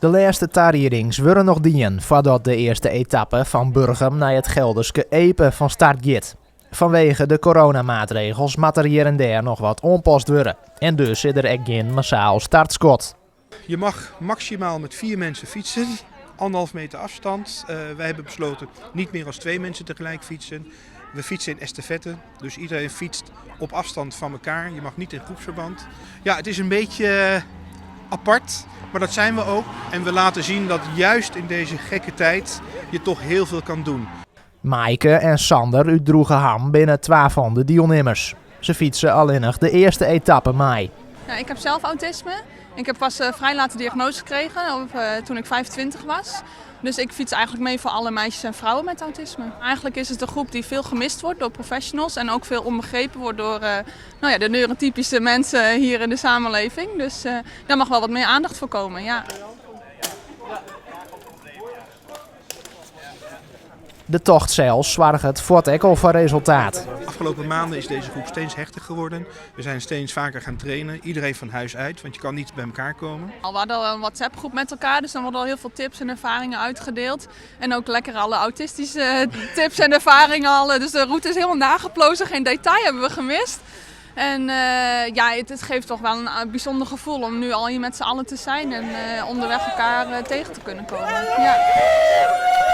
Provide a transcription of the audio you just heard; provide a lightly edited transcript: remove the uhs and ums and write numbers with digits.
De lêste tariedings wurde noch dien foardat de earste etappe fan Burgum nei it Gelderske Epe fan start giet. Fanwege de coronamaatregels moat der hjir en dêr noch wat oanpast wurde en dus is der ek gjin massaal startskot. Je mag maximaal met vier mensen fietsen, anderhalf meter afstand. Uh, wij hebben besloten niet meer als twee mensen tegelijk fietsen. We fietsen in estafette, dus iedereen fietst op afstand van elkaar. Je mag niet in groepsverband. Ja, het is een beetje eh, apart, maar dat zijn we ook. En we laten zien dat juist in deze gekke tijd je toch heel veel kan doen. Maaike en Sander út Droegeham binne twa fan de dielnimmers. Se fytse allinnich de earste etappe mei. Ja, ik heb zelf autisme. Ik heb pas uh, vrij laat de diagnose gekregen, of, uh, toen ik 25 was. Dus ik fiets eigenlijk mee voor alle meisjes en vrouwen met autisme. Eigenlijk is het een groep die veel gemist wordt door professionals en ook veel onbegrepen wordt door uh, nou ja, de neurotypische mensen hier in de samenleving. Dus uh, daar mag wel wat meer aandacht voor komen. Ja. De tocht sels soarget fuort ek al foar resultaat. Afgelopen maanden is deze groep steeds hechter geworden. We zijn steeds vaker gaan trainen. Iedereen van huis uit, want je kan niet bij elkaar komen. We hadden al een WhatsApp groep met elkaar, dus dan worden al heel veel tips en ervaringen uitgedeeld. En ook lekker alle autistische tips en ervaringen al. Dus de route is helemaal nageplozen, geen detail hebben we gemist. En uh, ja, het, het, geeft toch wel een eh, bijzonder gevoel om nu al hier met z'n allen te zijn en uh, onderweg elkaar uh, tegen te kunnen komen. Ja.